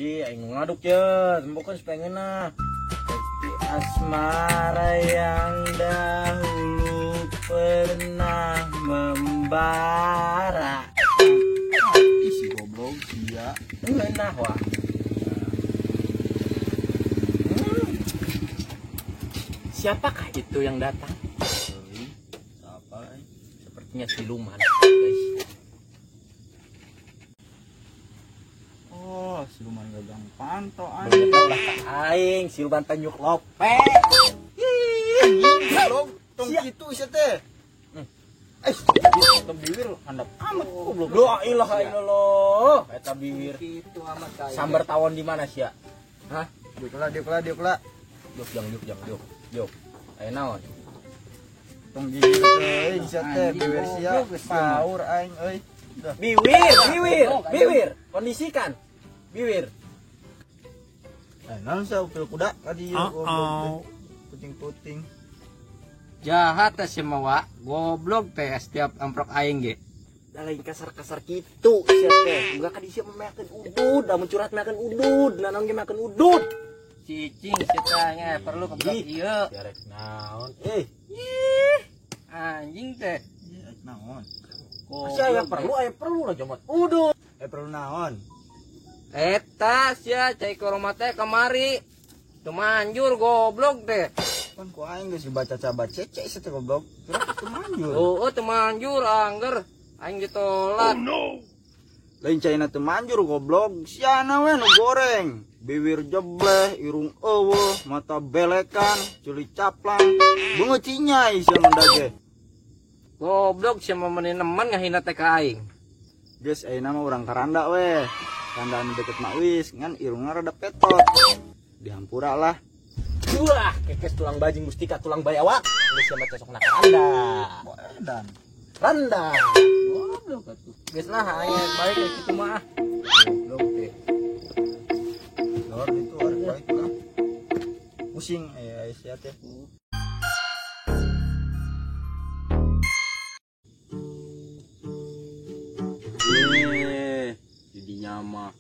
Ih, aing ngaduk ya, tembokan supaya ngeunah. Asmara yang dahulu pernah membara. Ih, si goblok sia. Ngeunah wah. Siapakah itu yang datang? Siapa? Sepertinya siluman, guys. Oh, siluman gagang panto anjing. Aing siluman Tanjung Lope. Ih, goblok, tong kitu sia teh. Eh, tong biwir handap amat goblok. La ilaha illallah. Eta biwir. Kitu amat kayak. Sambar tawon di mana sia? Hah? Diuk lah, diuk lah, diuk lah. Juk jang juk jang juk. Juk. Aya naon? Tong gigit teuing sia teh biwir sia paur aing euy. Biwir, biwir, biwir. Kondisikan. Biwir. Eh, naon sia upil kuda tadi goblok. Puting-puting. Jahat teh si mawa, goblok teh setiap amprok aing ge. Da lain kasar-kasar kitu sia teh. Boga ka dieu memeakeun udud, da mun curhat meakeun udud, nanaon ge meakeun udud. Cicing sia teh nya perlu goblok ieu. Jarek naon? Eh, ih, anjing teh. Ieu naon? Sia aya perlu lah jomot udud. Eh perlu naon? Eta sia cai koroma teh kamari. Teu manjur goblok teh. Pan ku aing geus dibaca cabat cece sia teh goblok. Kira teu manjur. Heueuh teu manjur angger aing ditolak. Oh, no. Lain caina teu manjur goblok. Siana we nu goreng. Bibir jebleh, irung eueuh, mata belekan, culi caplang. Beungeut cinyai sia mah dage. Goblok sia mah meuni nemen ngahina teh ka aing. Geus ayeuna mah urang karanda we. Kandaan deket Makwis, ngan irungna rada petot. Dihampura lah. Wah, kekes tulang bajing mustika tulang bayawak. Geus sia mah cocokna ka randa. Edan. Randa. Goblok atuh. Geus lah aing balik ke kitu mah. Goblok teh. Lor itu arek balik lah. Pusing sia teh. Didinya mah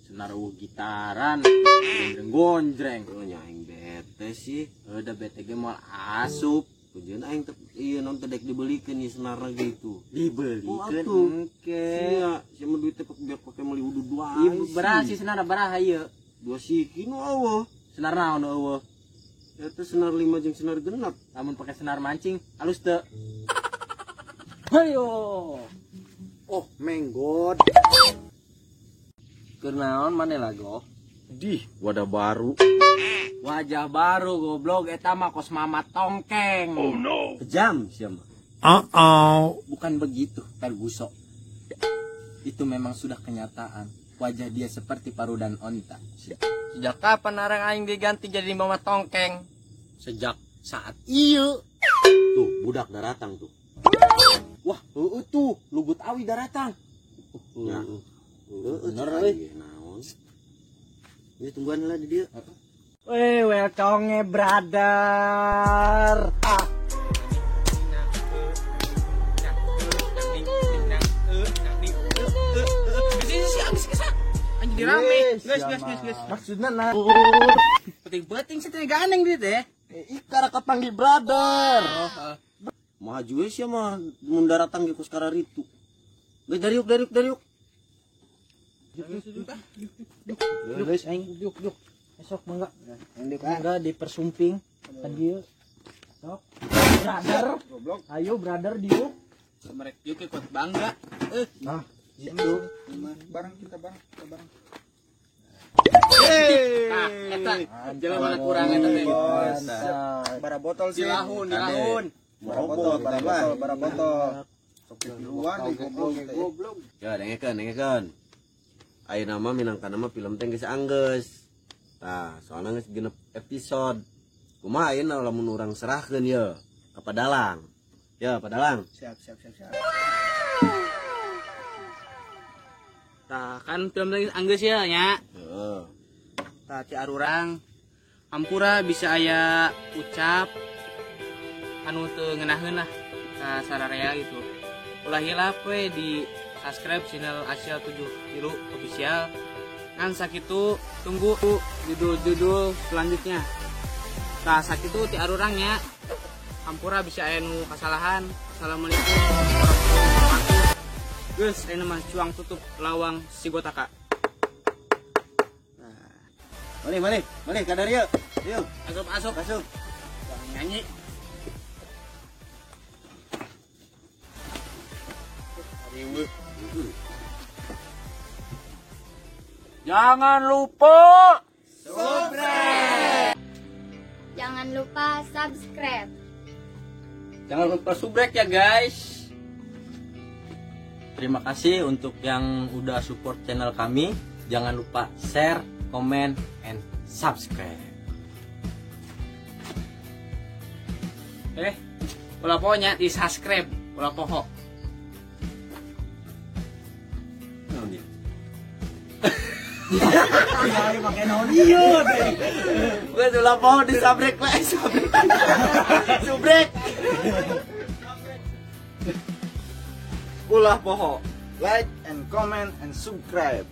senar eueuh gitaran, gonjreng-gonjreng. Oh nya aing bete sih. Udah bete ge moal asup. Pujian aing teh ieu naon teh dek dibelikeun ieu senarna gitu. Dibelikeun engke. Sia, sia mah duit teh biar pake meuli udud wae. Ieu beraha sih senar beraha ieu? Dua siki nu eueuh. Senar naon nu eueuh? Eta senar 5 jeung senar 6. Lamun pake senar mancing alus teu? Hayo. Oh, menggot. Keur naon maneh lago? Dih, wadah baru. Wajah baru goblok eta mah kos mama tongkeng. Oh no. Kejam sia mah. Uh-oh. Bukan begitu, Ferguso. Itu memang sudah kenyataan. Wajah dia seperti parudan onta. Sejak kapan arang aing diganti jadi mama tongkeng? Sejak saat ieu. Tuh, budak daratang tuh. Wah, heueuh tuh, lugut awi daratang. Ya. Bener euy. Naon? Ini tungguan lah di dia. Weh, welcome brother. Ah. Anjing rame. Guys, guys, guys, guys. Maksudna nah. Penting-penting sih teh gandeng dia teh. Ikara kapanggih brother. Maju we sia mah mun daratang ge kos kararitu. Geus dariuk dariuk dariuk. Geus aing juk juk. Esok mangga. Mangga dipersumping kan dieu. Sok. Brother. Goblok. Ayo brother diuk. Merek diuk ikut bangga. Nah, itu bareng kita bareng, kita bareng. Nah, eta jalan mana kurang eta teh. Bara botol sih. Dilahun, dilahun. Bara botol, bara botol, bara botol. Sok piluan deui goblok teh. Goblok. Ya, dengekeun, dengekeun. Ayeuna mah minangka nama film teh geus anggeus. Tah, soalna geus 6 episode. Kumaha ayeuna lamun urang serahkeun ye ka Padalang. Ya, Padalang. Siap, siap, siap, siap. Tah, kan film teh anggeus ya nya. Heeh. Tah ti arurang ampura bisa aya ucap anu teu ngeunaheun lah ka sararea gitu. Ulah hilap we di subscribe channel Asia 7 Tilu Official. Ngan sakitu tunggu judul-judul selanjutnya. Tah sakitu ti arurang nya. Hampura bisa aya nu kasalahan. Assalamualaikum warahmatullahi wabarakatuh. Geus ayeuna mah cuang tutup lawang Sigotaka. Balik balik balik ka dieu. Yuk, asup asup asup. Nyanyi. Jangan lupa subscribe. Jangan lupa subscribe. Jangan lupa subrek ya guys. Terima kasih untuk yang udah support channel kami. Jangan lupa share, comment, and subscribe. Ulah pokoknya di subscribe, ulah poho. Naon dia? Pakai naon ieu teh. Geus ulah poho di subrek we, subrek. Subrek. Ulah poho. Like and comment and subscribe.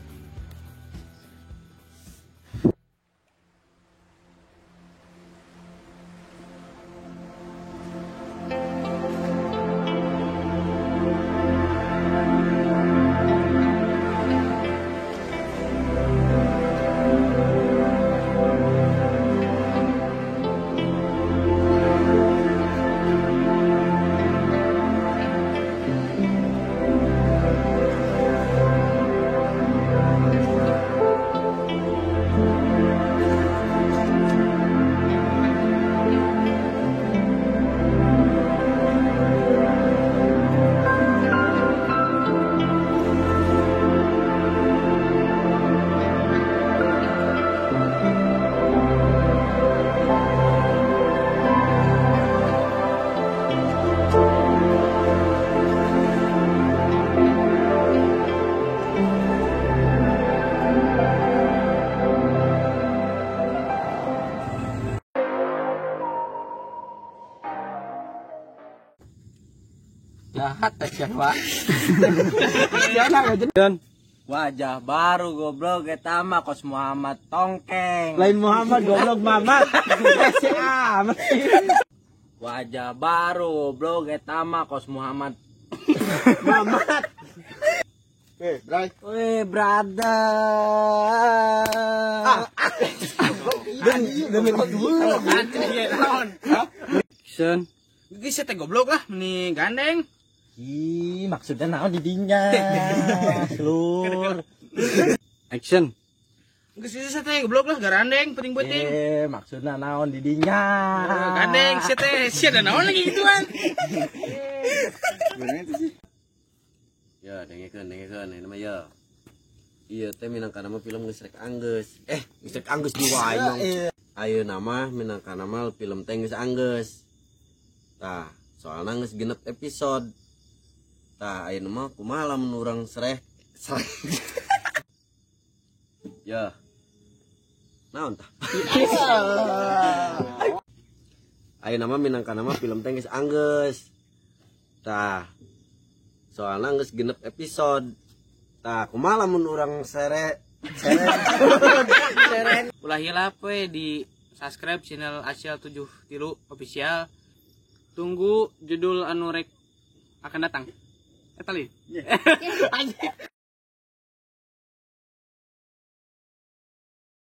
Jahat ya, Pak. Wajah baru goblok eta mah kos Muhammad Tongkeng. Lain Muhammad goblok Mamat. Wajah baru goblok eta mah kos Muhammad Mamat. Eh, bray. Weh, brother. Demi dulu. Action. Geus teh goblok lah meni gandeng. Ih, maksudnya naon di dinya. Selur. Action. Geus geus teh goblok lah garandeng penting-penting. Maksudnya naon di dinya. Gandeng sia teh, sia da naon lagi gituan. Ya, dengekeun dengekeun ini mah ya. Ieu teh minangka nama film geus rek anggeus. Geus rek anggeus di wae. Ayeuna mah minangka nama film teh geus anggeus. Tah, soalna geus genep episode. Tah, ayeuna mah kumaha lamun urang sereh sereh. Ya. Naon tah? Ayeuna mah minangka nama film teh geus anggeus. Tah, soalna geus genep episode. Tah, kumaha lamun urang sere sere sere. Ulah hilap we di subscribe channel Acil 73 Official. Tunggu judul anu rek akan datang. Eta li. Anjing.